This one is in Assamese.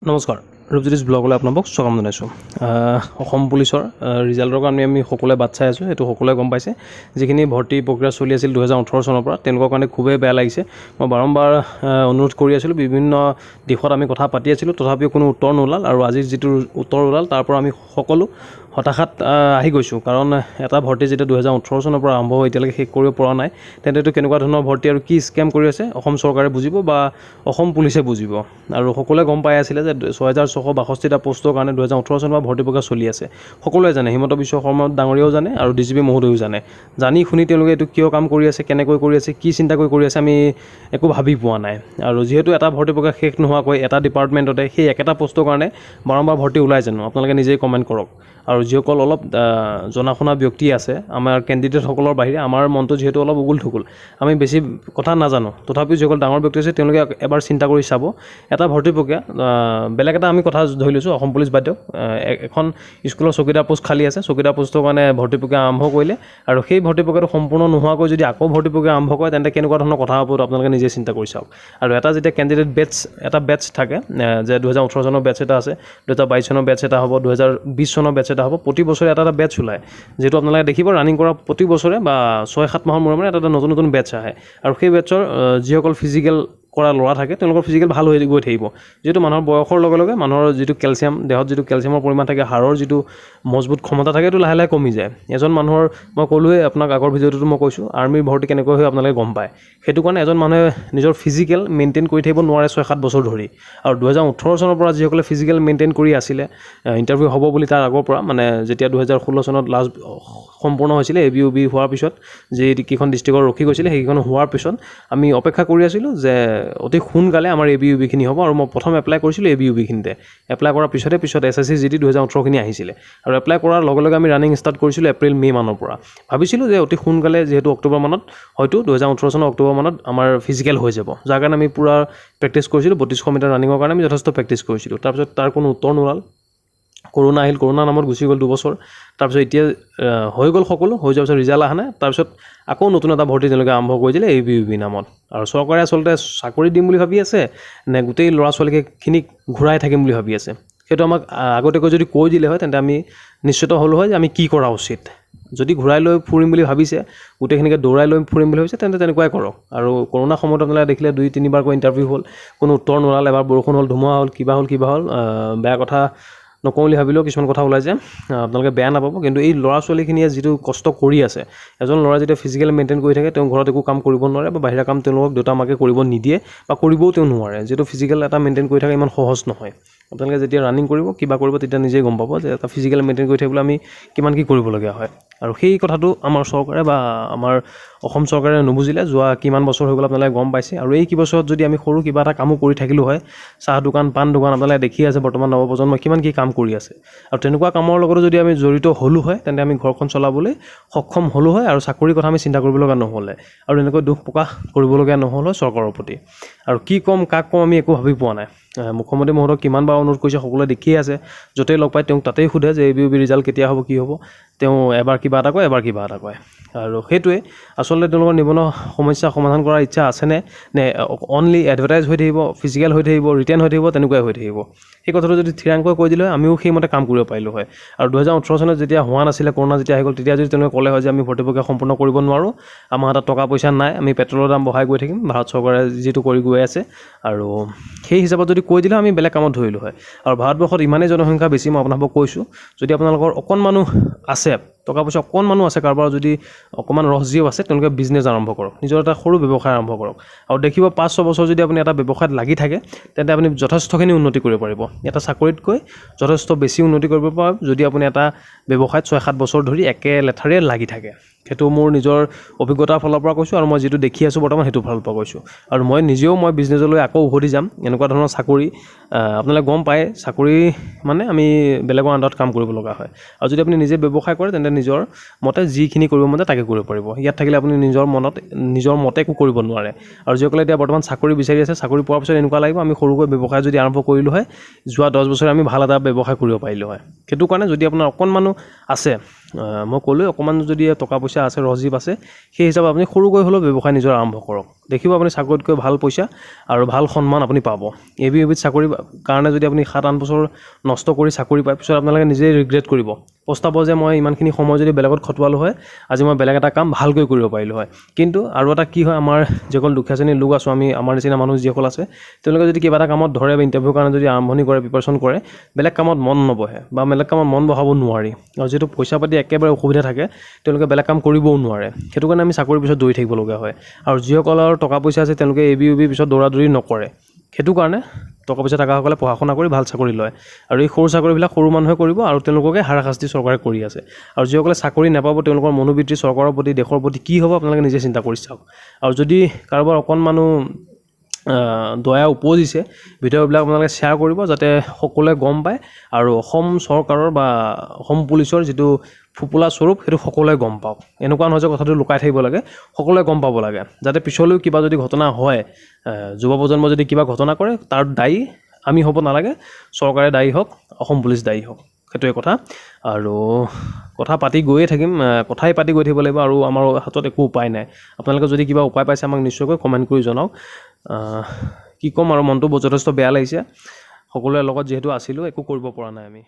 নমস্কাৰ, ৰূপজ্যোতিষ ব্লগলৈ আপোনালোকক স্বাগতম জনাইছোঁ। অসম পুলিচৰ ৰিজাল্টৰ কাৰণে আমি সকলোৱে বাট চাই আছোঁ, সেইটো সকলোৱে গম পাইছে। যিখিনি ভৰ্তি প্ৰক্ৰিয়া চলি আছিল 2018 চনৰ পৰা, তেওঁলোকৰ কাৰণে খুবেই বেয়া লাগিছে। মই বাৰম্বাৰ অনুৰোধ কৰি আছিলোঁ, বিভিন্ন দিশত আমি কথা পাতি আছিলোঁ, তথাপিও কোনো উত্তৰ নোলাল। আৰু আজি যিটো উত্তৰ ওলাল, তাৰ পৰা আমি সকলো হতাশাত আহি গৈছোঁ। কাৰণ এটা ভৰ্তি যেতিয়া 2018 চনৰ পৰা আৰম্ভ হৈ এতিয়ালৈকে শেষ কৰিব পৰা নাই, তেন্তে এইটো কেনেকুৱা ধৰণৰ ভৰ্তি আৰু কি স্কেম কৰি আছে, অসম চৰকাৰে বুজিব বা অসম পুলিচে বুজিব। আৰু সকলোৱে গম পাই আছিলে যে 6662টা পষ্টৰ কাৰণে 2018 চনৰ পৰা ভৰ্তি প্ৰক্ৰিয়া চলি আছে। সকলোৱে জানে, হিমন্ত বিশ্ব শৰ্মা ডাঙৰীয়াও জানে আৰু ডি জি পি মহোদয়ো জানে। জানি শুনি তেওঁলোকে এইটো কিয় কাম কৰি আছে, কেনেকৈ কৰি আছে, কি চিন্তা কৰি কৰি আছে, আমি একো ভাবি পোৱা নাই। আৰু যিহেতু এটা ভৰ্তি প্ৰক্ৰিয়া শেষ নোহোৱাকৈ এটা ডিপাৰ্টমেণ্টতে সেই একেটা পষ্টৰ কাৰণে বাৰম্বাৰ ভৰ্তি ওলাই জানো? আপোনালোকে নিজেই কমেণ্ট কৰক। আৰু যিসকল অলপ জনা শুনা ব্যক্তি আছে, আমাৰ কেণ্ডিডেটসকলৰ বাহিৰে, আমাৰ মনটো যিহেতু অলপ উগুল থুগুল, আমি বেছি কথা নাজানো, তথাপিও যিসকল ডাঙৰ ব্যক্তি আছে, তেওঁলোকে এবাৰ চিন্তা কৰি চাব। এটা ভৰ্তি প্ৰক্ৰিয়া, বেলেগ এটা আমি কথা ধৰি লৈছোঁ, অসম পুলিচ বাদ দিয়ক, এখন স্কুলৰ চকীদাৰ পোষ্ট খালী আছে। চকীদাৰ পোষ্টৰ কাৰণে ভৰ্তি প্ৰক্ৰিয়া আৰম্ভ কৰিলে আৰু সেই ভৰ্তি প্ৰক্ৰিয়াটো সম্পূৰ্ণ নোহোৱাকৈ যদি আকৌ ভৰ্তি প্ৰক্ৰিয়া আৰম্ভ কৰে, তেন্তে কেনেকুৱা ধৰণৰ কথা হ'ব, আপোনালোকে নিজে চিন্তা কৰি চাওক। আৰু এটা যেতিয়া কেণ্ডিডেট বেটছ, এটা বেটছ থাকে যে 2018 চনৰ বেটছ এটা আছে, 2022 চনৰ বেটছ এটা হ'ব, 2020 চনৰ বেটছ এটা হ'ব, প্ৰতি বছৰে এটা এটা বেটছ ওলায়। যিহেতু আপোনালোকে দেখিব, ৰানিং কৰা প্ৰতি বছৰে বা 6-7 মাহৰ মূৰে মূৰে এটা এটা নতুন নতুন বেটছ আহে। আৰু সেই বেটছৰ যিসকল ফিজিকেল কৰা ল'ৰা থাকে, তেওঁলোকৰ ফিজিকেল ভাল হৈ গৈ থাকিব। যিহেতু মানুহৰ বয়সৰ লগে লগে মানুহৰ যিটো কেলছিয়াম, দেহত যিটো কেলছিয়ামৰ পৰিমাণ থাকে, হাড়ৰ যিটো মজবুত ক্ষমতা থাকে, এইটো লাহে লাহে কমি যায়। এজন মানুহৰ, মই ক'লোৱেই আপোনাক, আগৰ ভিডিঅ'টোতো মই কৈছোঁ, আৰ্মিৰ ভৰ্তি কেনেকৈ হয় আপোনালোকে গম পায়। সেইটো কাৰণে এজন মানুহে নিজৰ ফিজিকেল মেইনটেইন কৰি থাকিব নোৱাৰে 6-7 বছৰ ধৰি। আৰু 2018 চনৰ পৰা যিসকলে ফিজিকেল মেইনটেইন কৰি আছিলে, ইণ্টাৰভিউ হ'ব বুলি তাৰ আগৰ পৰা, মানে যেতিয়া 2016 চনত লাষ্ট সম্পূৰ্ণ হৈছিলে, এ বি, ইউ বি হোৱাৰ পিছত যি কেইখন ডিষ্ট্ৰিক্টৰ ৰখি গৈছিলে, সেইকেইখন হোৱাৰ পিছত আমি অপেক্ষা কৰি আছিলোঁ যে অতি সোনকালে আমাৰ এ বি, ইউ বিখিনি হ'ব। আৰু মই প্ৰথম এপ্লাই কৰিছিলোঁ এ বি, ইউ বিখিনিতে। এপ্লাই কৰাৰ পিছতে পিছত S S C G D 2018খিনি আহিছিলে। আৰু এপ্লাই কৰাৰ লগে লগে আমি ৰানিং ষ্টাৰ্ট কৰিছিলোঁ এপ্ৰিল মে' মানৰ পৰা। ভাবিছিলোঁ যে অতি সোনকালে, যিহেতু অক্টোবৰ মানত, হয়তো 2018 চনৰ অক্টোবৰ মানত আমাৰ ফিজিকেল হৈ যাব, যাৰ কাৰণে আমি পূৰা প্ৰেক্টিছ কৰিছিলোঁ। 3200 মিটাৰ ৰানিঙৰ কাৰণে আমি যথেষ্ট প্ৰেক্টিছ কৰিছিলোঁ। তাৰপিছত তাৰ কোনো উত্তৰ নোলাল। কৰোণা আহিল, কৰোণা নামত গুচি গ'ল 2 বছৰ। তাৰপিছত এতিয়া হৈ গ'ল সকলো, হৈ যোৱাৰ পিছত ৰিজাল্ট অহা নাই। তাৰপিছত আকৌ নতুন এটা ভৰ্তি তেওঁলোকে আৰম্ভ কৰি দিলে এ বি, ইউ বি নামত। আৰু চৰকাৰে আচলতে চাকৰি দিম বুলি ভাবি আছে নে গোটেই ল'ৰা ছোৱালীখিনিক ঘূৰাই থাকিম বুলি ভাবি আছে, সেইটো আমাক আগতীয়াকৈ যদি কৈ দিলে হয়, তেন্তে আমি নিশ্চিত হ'লোঁ হয় যে আমি কি কৰা উচিত। যদি ঘূৰাই লৈ ফুৰিম বুলি ভাবিছে, গোটেইখিনিকে দৌৰাই লৈ ফুৰিম বুলি ভাবিছে, তেন্তে তেনেকুৱাই কৰক। আৰু কৰোণা সময়ত আপোনালোকে দেখিলে, দুই তিনিবাৰকৈ ইণ্টাৰভিউ হ'ল, কোনো উত্তৰ নোলাল। এবাৰ বৰষুণ হ'ল, ধুমুহা হ'ল, কিবা হ'ল, কিবা হ'ল। বেয়া কথা নকওঁ বুলি ভাবিলেও কিছুমান কথা ওলাই যায়, আপোনালোকে বেয়া নাপাব। কিন্তু এই ল'ৰা ছোৱালীখিনিয়ে যিটো কষ্ট কৰি আছে, এজন ল'ৰাই যেতিয়া ফিজিকেল মেইনটেইন কৰি থাকে, তেওঁ ঘৰত একো কাম কৰিব নোৱাৰে বা বাহিৰা কাম তেওঁলোকক দেউতা মাকে কৰিব নিদিয়ে বা কৰিবও তেওঁ নোৱাৰে। যিহেতু ফিজিকেল এটা মেইনটেইন কৰি থকা ইমান সহজ নহয়। আপোনালোকে যেতিয়া ৰানিং কৰিব, কিবা কৰিব, তেতিয়া নিজেই গম পাব যে এটা ফিজিকেল মেইনটেইন কৰি থাকিবলৈ আমি কিমান কি কৰিবলগীয়া হয়। আৰু সেই কথাটো আমাৰ চৰকাৰে বা আমাৰ অসম চৰকাৰে নুবুজিলে। যোৱা কিমান বছৰ হৈ গ'ল, আপোনালোকে গম পাইছে। আৰু এই কেইবছৰত যদি আমি সৰু কিবা এটা কামো কৰি থাকিলোঁ হয়, চাহ দোকান, পাণ দোকান, আপোনালোকে দেখি আছে বৰ্তমান নৱপ্ৰজন্মই কিমান কি কাম কৰি আছে, আৰু তেনেকুৱা কামৰ লগতো যদি আমি জড়িত হ'লোঁ হয়, তেন্তে আমি ঘৰখন চলাবলৈ সক্ষম হ'লোঁ হয় আৰু চাকৰিৰ কথা আমি চিন্তা কৰিব লগা নহ'লে আৰু এনেকৈ দুখ প্ৰকাশ কৰিবলগীয়া নহ'ল হয় চৰকাৰৰ প্ৰতি। আৰু কি ক'ম, কাক ক'ম, আমি একো ভাবি পোৱা নাই। মুখ্যমন্ত্ৰী মহোদয়ক কিমান বাৰ অনুৰোধ কৰিছে, সকলোৱে দেখিয়ে আছে। য'তেই লগ পায়, তেওঁক তাতেই সোধে যে এ বি, ইউ বি result কেতিয়া হ'ব, কি হ'ব। তেওঁ এবাৰ কিবা এটা কয়, এবাৰ কিবা এটা কয়। আৰু সেইটোৱে আচলতে তেওঁলোকৰ নিবনুৱা সমস্যা সমাধান কৰাৰ ইচ্ছা আছেনে নে অনলি এডভাৰটাইজ হৈ থাকিব, ফিজিকেল হৈ থাকিব, ৰিটেন হৈ থাকিব, তেনেকুৱাই হৈ থাকিব, সেই কথাটো যদি থিৰাংকৈ কৈ দিলে হয়, আমিও সেইমতে কাম কৰিব পাৰিলোঁ হয়। আৰু 2018 চনত যেতিয়া হোৱা নাছিলে, কৰোণা যেতিয়া আহি গ'ল, তেতিয়া যদি তেওঁলোকে ক'লে হয় যে আমি ভৰ্তি প্ৰক্ৰিয়া সম্পূৰ্ণ কৰিব নোৱাৰোঁ, আমাৰ হাতত টকা পইচা নাই, আমি পেট্ৰলৰ দাম বঢ়াই গৈ থাকিম, ভাৰত চৰকাৰে যিটো কৰি গৈ আছে, আৰু সেই হিচাপত যদি কৈ দিলে, আমি বেলেগ কামত ধৰিলোঁ হয়। আৰু ভাৰতবৰ্ষত ইমানেই জনসংখ্যা বেছি, মই আপোনালোকক কৈছোঁ, যদি আপোনালোকৰ অকণমানো আছে, টকা পইচা অকণমানো আছে, কাৰোবাৰ যদি অকণমান ৰহজিও আছে, তেওঁলোকে বিজনেছ আৰম্ভ কৰক, নিজৰ এটা সৰু ব্যৱসায় আৰম্ভ কৰক। আৰু দেখিব, 5-6 বছৰ যদি আপুনি এটা ব্যৱসায়ত লাগি থাকে, তেন্তে আপুনি যথেষ্টখিনি উন্নতি কৰিব পাৰিব। এটা চাকৰিতকৈ যথেষ্ট বেছি উন্নতি কৰিব পাৰিব, যদি আপুনি এটা ব্যৱসায়ত 6-7 বছৰ ধৰি একে লেঠাৰিয়ে লাগি থাকে। সেইটো মোৰ নিজৰ অভিজ্ঞতাৰ ফালৰ পৰা কৈছোঁ আৰু মই যিটো দেখি আছোঁ বৰ্তমান, সেইটো ফালৰ পৰা কৈছোঁ। আৰু মই নিজেও মই বিজনেছলৈ আকৌ উভতি যাম। এনেকুৱা ধৰণৰ চাকৰি, আপোনালোকে গম পায়, চাকৰি মানে আমি বেলেগৰ আণ্ডাৰত কাম কৰিব লগা হয়। আৰু যদি আপুনি নিজে ব্যৱসায় কৰে, তেন্তে নিজৰ মতে যিখিনি কৰিব মন যায়, তাকে কৰিব পাৰিব। ইয়াত থাকিলে আপুনি নিজৰ মনত নিজৰ মতে একো কৰিব নোৱাৰে। আৰু যিসকলে এতিয়া বৰ্তমান চাকৰি বিচাৰি আছে, চাকৰি পোৱাৰ পিছত এনেকুৱা লাগিব, আমি সৰুকৈ ব্যৱসায় যদি আৰম্ভ কৰিলোঁ হয়, যোৱা 10 বছৰে আমি ভাল এটা ব্যৱসায় কৰিব পাৰিলোঁ হয়। সেইটো কাৰণে যদি আপোনাৰ অকণমানো আছে, মই ক'লোৱে, অকণমান যদি টকা পইচা আছে, ৰহজীৱ আছে, সেই হিচাপত আপুনি সৰুকৈ হ'লেও ব্যৱসায় নিজৰ আৰম্ভ কৰক। দেখিব আপুনি চাকৰিতকৈ ভাল পইচা আৰু ভাল সন্মান আপুনি পাব। এ বি ইউ বিত চাকৰি কাৰণে যদি আপুনি 7-8 বছৰ নষ্ট কৰি চাকৰি পায়, পিছত আপোনালোকে নিজেই ৰিগ্ৰেট কৰিব, পস্তাব যে মই ইমানখিনি সময় যদি বেলেগত খটোৱালোঁ হয়, আজি মই বেলেগ এটা কাম ভালকৈ কৰিব পাৰিলোঁ হয়। কিন্তু আৰু এটা কি হয়, আমাৰ যিসকল দুখীয়া শ্ৰেণীৰ লোক আছোঁ আমি, আমাৰ নিচিনা মানুহ যিসকল আছে, তেওঁলোকে যদি কিবা এটা কামত ধৰে বা ইণ্টাৰভিউৰ কাৰণে যদি আৰম্ভণি কৰে, প্ৰিপাৰেশ্যন কৰে, বেলেগ কামত মন নবহে বা বেলেগ কামত মন বহাব নোৱাৰি। আৰু যিহেতু পইচা পাতি একেবাৰে অসুবিধা থাকে, তেওঁলোকে বেলেগ কাম কৰিবও নোৱাৰে। সেইটো কাৰণে আমি চাকৰিৰ পিছত দৌৰি থাকিব লগা হয়। আৰু যিসকলৰ টকা পইচা আছে, তেওঁলোকে এ বি ইউ বিৰ পিছত দৌৰা দৌৰি নকৰে। সেইটো কাৰণে টকা পইচা থকাসকলে পঢ়া শুনা কৰি ভাল চাকৰি লয়, আৰু এই সৰু চাকৰিবিলাক সৰু মানুহে কৰিব আৰু তেওঁলোককে হাৰাশাস্তি চৰকাৰে কৰি আছে। আৰু যিসকলে চাকৰি নাপাব, তেওঁলোকৰ মনোবৃত্তি চৰকাৰৰ প্ৰতি, দেশৰ প্ৰতি কি হ'ব, আপোনালোকে নিজে চিন্তা কৰি চাওক। আৰু যদি কাৰোবাৰ অকণমানো দয়া উপজিছে, ভিডিঅ'বিলাক আপোনালোকে শ্বেয়াৰ কৰিব, যাতে সকলোৱে গম পায় আৰু অসম চৰকাৰৰ বা অসম পুলিচৰ যিটো ফোপোলা স্বৰূপ, সেইটো সকলোৱে গম পাওক। এনেকুৱা নহয় যে কথাটো লুকাই থাকিব লাগে, সকলোৱে গম পাব লাগে, যাতে পিছলৈও কিবা যদি ঘটনা হয়, যুৱ প্ৰজন্ম যদি কিবা ঘটনা কৰে, তাৰ দায়ী আমি হ'ব নালাগে, চৰকাৰে দায়ী হওক, অসম পুলিচ দায়ী হওক, সেইটোৱে কথা। আৰু কথা পাতি গৈয়ে থাকিম, কথাই পাতি গৈ থাকিব লাগিব, আৰু আমাৰ হাতত একো উপায় নাই। আপোনালোকে যদি কিবা উপায় পাইছে, আমাক নিশ্চয়কৈ কমেণ্ট কৰি জনাওক। কি ক'ম আৰু, মনটো যথেষ্ট বেয়া লাগিছে। সকলোৰে লগত যিহেতু আছিলোঁ, একো কৰিব পৰা নাই আমি।